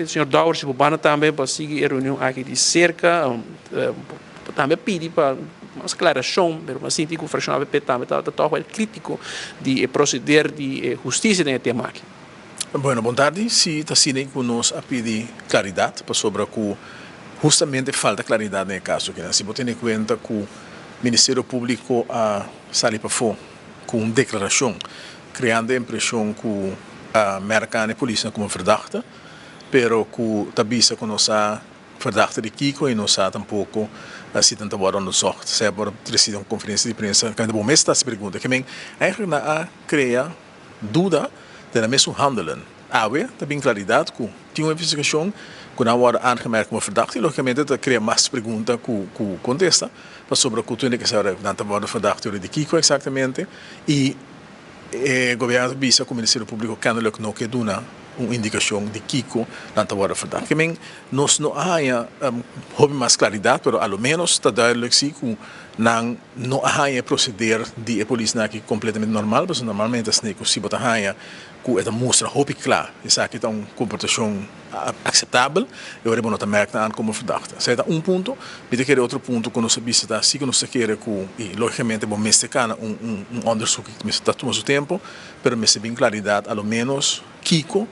Señor Dowers, si bo banda tambe pa sigui e reunion aki di cerca, tambe pidi pa mas aclaracion, pero mi a sinti cu fraccion AVP tambe tabata toch wel critico di e proceder di husticia den e tema aki. Bueno, bon tardi. Si, ta asina cu nos a pidi claridad, pasobra cu hustamente falta claridad den e caso aki. Si bo tene cuenta cu Ministerio Publico a sali pafó cu un declaracion creando e impresion cu a merca e polisnan como verdachte, pero cu ta bisa cu no sa verdachte di kico y no sa tampoco si nan ta wordo onderzocht. Zij por recibi un conferencia di prensa caminda bo mes ta haci pregunta. Ke men eigenlijk nan a crea duda den nan mesun handelen. Awe ta bin claridad cu tin un investigacion cu nan a wordo aangemerkt como verdachte y logicamente ta crea mas pregunta cu contesta, pasobra cu tur hende ke sa nan ta wordo verdachte ora di kico exactamente y e gobierno ta bisa cu Ministerio Publico kennelijk no ke duna un indicacion di kico nan ta wordo verdacht. Ke men nos no a haya hopi mas claridad, pero a lo menos ta duidelijk si cu nan no a haya e proceder di e polisnan aki completamente normal, pasobra normalmente asina cu si bo ta haya cu e ta mustra hopi cla esaki ta un comportacion aceptabel, e ora bo no ta merk nan como verdachte. Esaki ta un punto. Mi ta kere otro punto cu nos a bisa ta si cu nos ta kere cu, y logicamente bo mester cana un onderzoek y mester ta tuma su tempo, pero mester bin claridad a lo menos kico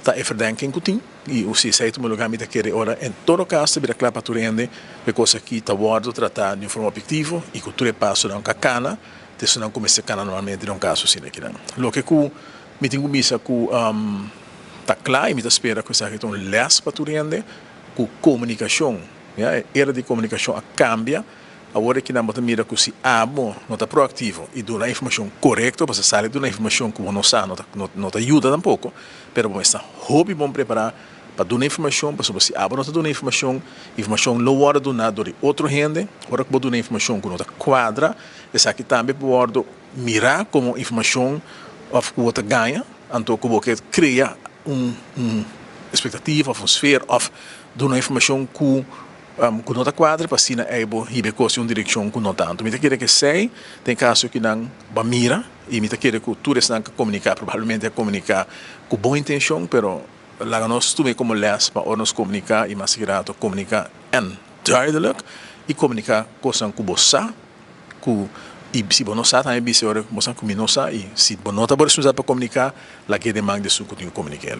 ta e verdenking cu tin y si esey tuma lugar. Mi ta kere ora en todo caso ta bira cla pa tur hende cu e cos aki ta wordo trata di un forma objetivo y cu tur e pasonan cu a cana ta esunnan cu mester cana normalmente den un caso asina kinan. Loke cu mi tin cu bisa cu ta cla y mi ta spera cu esaki ta un les pa tur hende cu comunicacion, ya, e era di comunicacion a cambia. Awor aki nan bo ta mira cu si abo no ta proactivo y duna informacion corecto, pasobra sali duna informacion cu bo no sa no ta yuda tampoco, pero bo mester hopi bon prepara pa duna informacion, pasobra si abo no ta duna informacion, informacion lo wordo duna door di otro hende. Ora cu bo duna informacion cu no ta cuadra, esaki tambe por wordo mira como informacion of cu bo ta gaña, anto cu bo ke crea un expectativa of un sfeer of duna informacion cu no ta cuadra pa asina ey bo hiba e cos den un direccion cu no tanto. Mi ta kere cu esey den caso cu nan ba mira y mi ta kere cu tur esnan cu comunica probablemente a comunica cu bon intencion, pero laga nos tuma como les pa ora nos comunica y mas rato comunica en duidelijk y comunica cosnan cu bo sa cu y si bo no sa tambe bisa ora bo sa cu mi no sa y si bo no ta bo responsabilidad pa comunica, laga e den man di esun cu tin cu comunica.